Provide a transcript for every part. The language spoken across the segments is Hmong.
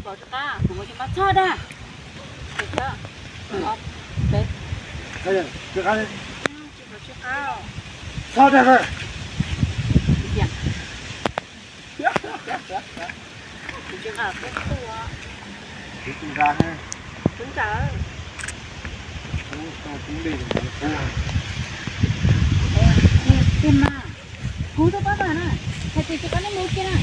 Txhob dag. Txhob dag. Tiag mas, kuv twb paub tag na, hais tias tsis kam nej mus ua ke na.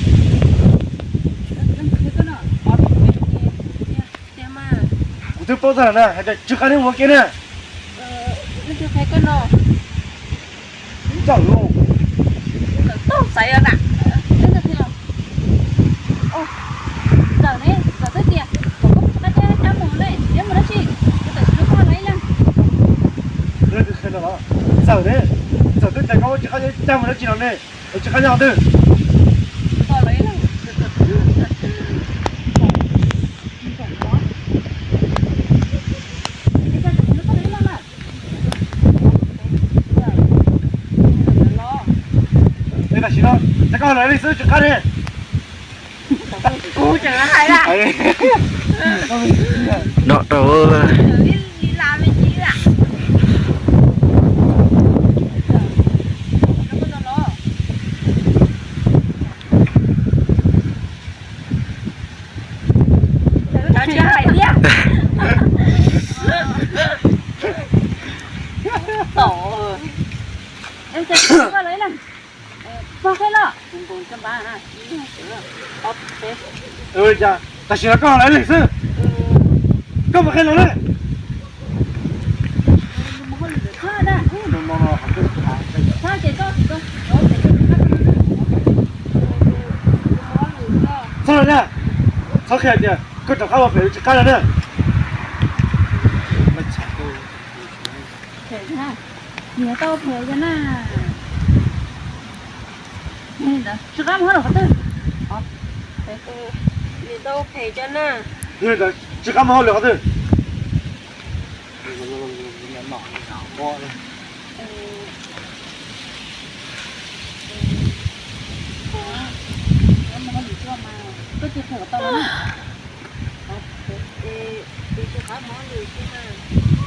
Tiag mas. Kuv twb paub tag na, hais tias tsis kam nej mus ua ke na. Leej twg qhia koj no? Ntxawm lauj. Txawm tau xaiv os na. Leej twg qhia los? Ntxawm ne, Ntxawm twb tias kom koj mus tsis qab cab mus ne, yuav mus dab tsi? Kuv tam sim no koj los ib leeg. Leej twg qhia no los? Ntxawm ne, Ntxawm twb tias koj mus tsis qab cab mus dab tsi no ne, tsis qab nyob qhov twg? Tam sim no, ces koj los li xwb tsis qab ne. Kuv tseem hais lawm. Dom rau. Tsis hais thiab. Tom. Koj los ib leeg. Pog qhia los. Tam sim no koj los ib leeg xwb. Koj puas qhia los ne? Txhob los na, txhob qhia tias koj rov qab ua phem tsis qab no na. Nws tau phem cov na. Tsis qab mus hauj lwm qhov twg? Nws tau phem cov na. Tsis qab mus hauj lwm qhov twg?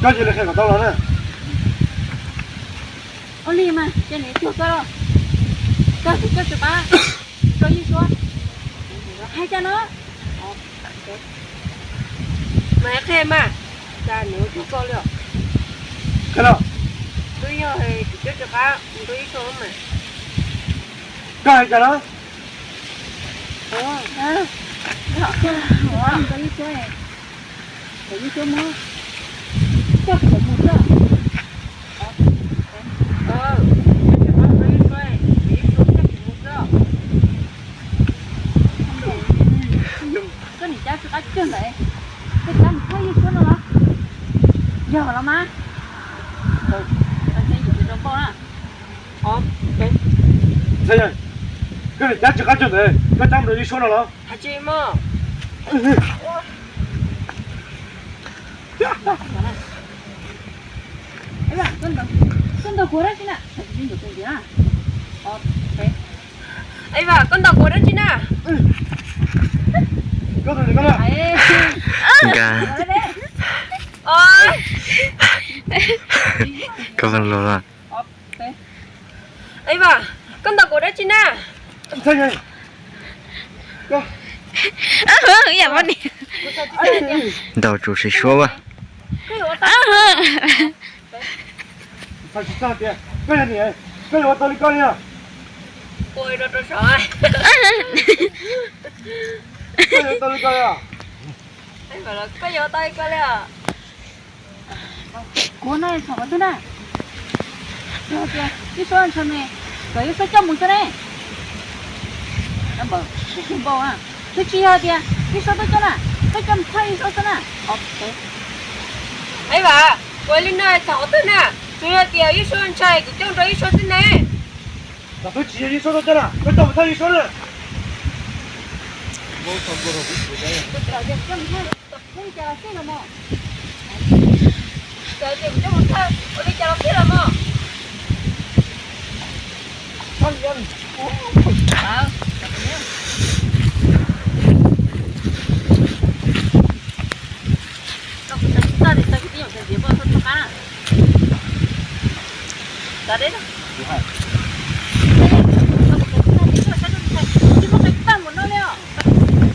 Koj cia li qhia kom tau los na. Ua li mas ces nws tuag koj los, koj tus koj tsis qab rau Yeeb Suab hais cas no. Mas qhia mas, cas nws ua tub koj li os? Qhia los. Twb yog tus koj tsis qab rau Yeeb Suab mas. Koj hais cas no? Koj niam cab tsis qab cuag ntawd, koj cab mus thawj Yeeb Suab no los? Yog los mas. Koj niam cab tsis qab cuag ntawd, koj cab mus rau Yeeb Suab no los? Koj ntaus kuv dab tsi na? Eva, koj ntaus kuv dab tsi na? Nkag. Koj los. Eva, koj ntaus kuv dab tsi na? Ntaus tsuas sib suab. Koj yuav ua tau li koj li os? Koj yuav ua tau li koj li os? Kuv no txhaum qhov twg na? Yog tias Yeeb Suab ntshaw ne, kom Yeeb Suab coj mus xwb ne. Kuv tsis npau, twb tsis yog tias Yeeb Suab tuaj coj na, tuaj coj mus thawj Yeeb Suab xwb na. Eva, kuv li no txhaum qhov twg na? Tsuas yog tias Yeeb Suab ntshaw kuv coj rau Yeeb Suab xwb ne. Twb tsis yog Yeeb Suab tuaj coj na, koj coj mus thawj Yeeb Suab na.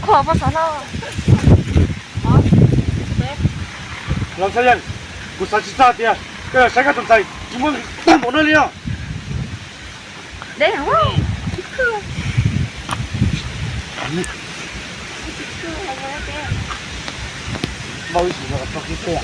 Kho poj xov hlau. Los Ntxhais Yeej, kuv xav tsis txog tias koj yuav saib koj tus ntxhais tsis muaj nqis tag npaum no li os. Deb heev. Npau ib sim no tso kiag tej.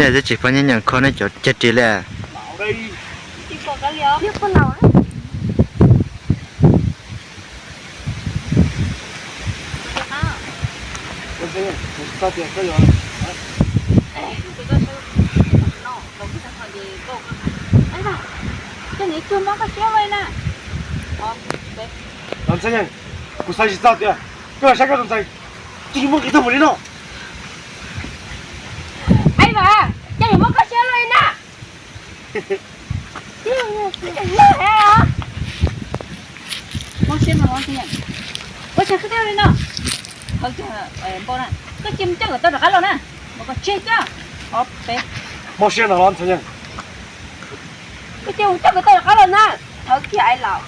Yog twb tsis pom nyiaj nyiam kho nej cov cag ris li. Los Ntxhais Yeej, kuv xav tsis txog tias koj yuav saib koj tus ntxhais tsis muaj nqis tag npaum li no. Aib Vam, cas yuav muab koj siab luaj li na? Mob siab no los Ntxhais Yeej, ua cas koj thiaj li no? Thawb kiag npau na, koj cia mus coj kom tau rov qab los na. Mas koj tseg coj. Ob peb. Mob siab no los Ntxhais Yeej, koj cia mus coj kom tau rov qab los na. Thawb kiag aib laus.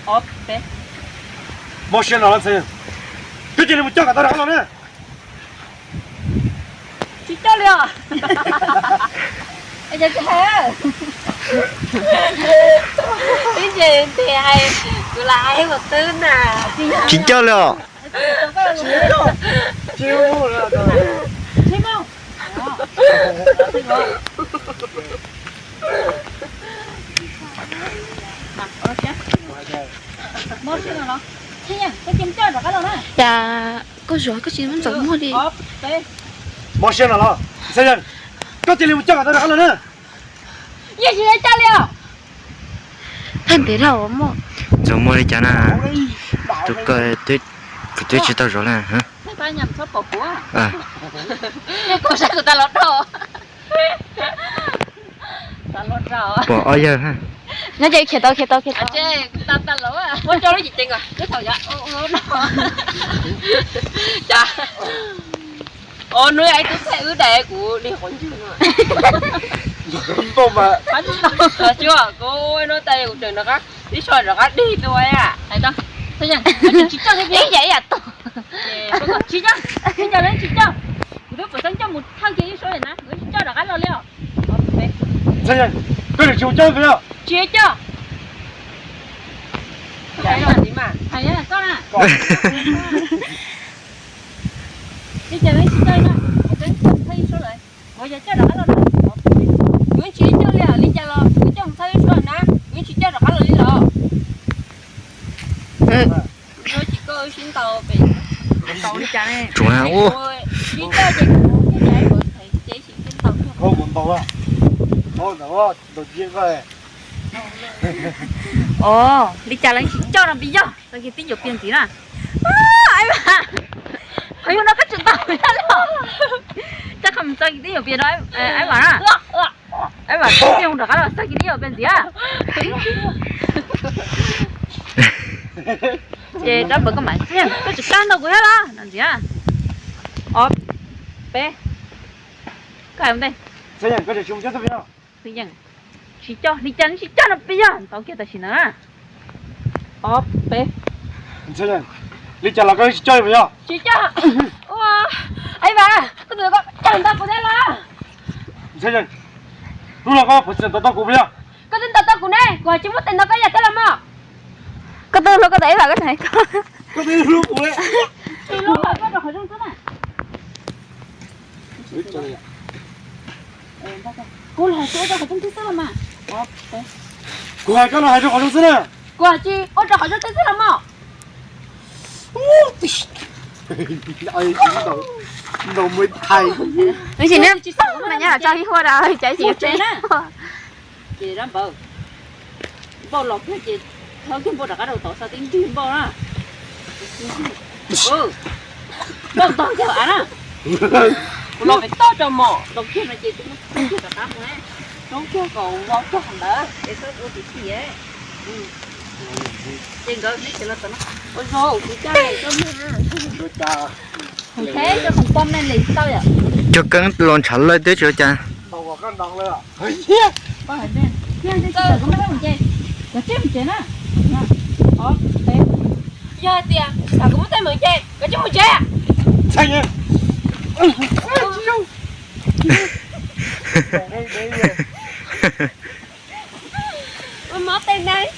Ob peb. Mob siab no los Ntxhais Yeej, koj cia li mus coj kom tau rov qab los na. Tsis coj li os. Ib ntsis hais, kuv lam hais ua twb na. Tsis coj li os. Cas koj zov koj tsis muab ntxaum muag li. Mob siab no los Ntxhais Yeej, koj cia li mus coj kom tau rov qab los na. Yeej tsis coj li os. Thaj ntev dhau muaj. Ntxaum muag li cas na? Tus ko, kuv twb tsis tau zov na. Pom ob yawg. Nyob ces khiav tau khiav tau khiav tau. Ua rau lub cev ceev os. Hnub ib tub txhaij wb dais kuv dig qhov ncauj no. Kuv ua no tas kuv tseem rov qab, ib so rov qab dig tua. Tsis coj, ib yam tsis coj, tsis coj, kuv twb pom xeeb coj mus thawj kiag ib so na, kuv tsis coj rov qab los li os. Ntxhais Yeej, koj tsis mus coj peb os. Tsis coj. Hais koj na. Li cas tsis coj na, kuv twb thawj ib so lawm, kuv yog coj rov qab los na. Kuv tsis coj li os, li cas los kuv coj mus thawj ib so na, kuv tsis coj rov qab los li los. Tsis koj sib ntaus pem. Tsuav na ua. Sib coj ces kuv thiaj li ua ces sib ntaus. Os, li cas lawv tsis coj no pib yog txog kiag tib nyuag pias ntxiv na. Aib Vam, qhov yug no koj tsis ntaus li os. Coj qhov mus txog kiag tib nyuag pias no Aib Vam na. Aib Vam, rov qab los txog kiag tib nyuag pias ntxiv. Ces rab npawv koj mam, koj tsis kab ntau kuv thiab los no ntxiv. Ob peb. Koj hais ua ntej. Tsis coj, li cas tsis coj no pib yog ntaus kiag tam sim no na. Ob peb. Li cas los koj tsis coj li puas yog? Tsis coj. Aib Vam, koj tus koj coj ntau kuv thiab los. Hnub no koj puas tsis ntaus tau kuv puas yog? Koj twb ntaus tau kuv ne, kuv tsis muaj tes ntaus koj yam thiab los mog. Koj twb hlub koj tus Aib Vam koj tseem hais koj. Koj twb hlub kuv ne. Hlub los koj rau qhov zoo xwb na. Kuv los hais koj rau qhov zoo xwb los mas. Kuv hais koj los hais rau qhov zoo xwb na. Kuv tsis ua rau qhov zoo xwb los mog. Ntau muaj thais. Tab sis neb tsis txhob ua na nyab tso ib huaj rau cov tsis tsev na. Ces dab npawg, npauj los kiag ces thawb kiag npauj rov qab rau tod, xa tib nrig npauj na. Npauj ntog kiag av na. Kuv los pem toj rau mom los kiag no ces kuv muab kiag rov qab mus na. Roob kiag kom vau rog ntawd es txhob ua tim tim. Ces nkawd neb tsev los tom no. Ua zoo, kuv coj koj mloog na. Kuv teb cov khoom pom nej li tau yom. Cog keeb los ntshav lawm twb tsis ua cas. Yog hais tias tsis xav kuv muab teeb meem ces koj cia mus tsev. Ua mob tes neeg.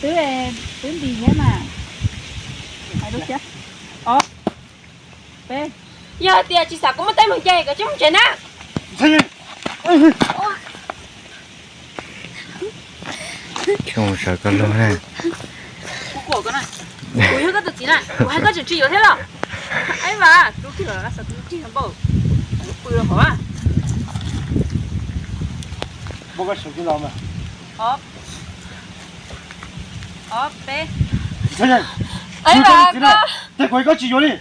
Twb, twb nti thiab mas. Hais lub siab. Ob, peb. Yog hais tias tsis xav kuv muab teeb meem ces koj cia mus tsev na. Sawv koj lug na. Kuv yog koj tus txiv na, kuv hais koj tseem tsis yuav thiab los? Aib vas, rub kiag los, xav rub kiag npaum pw los hov. Ob, ob, peb. Aib vas, koj, koj tsis yuav li.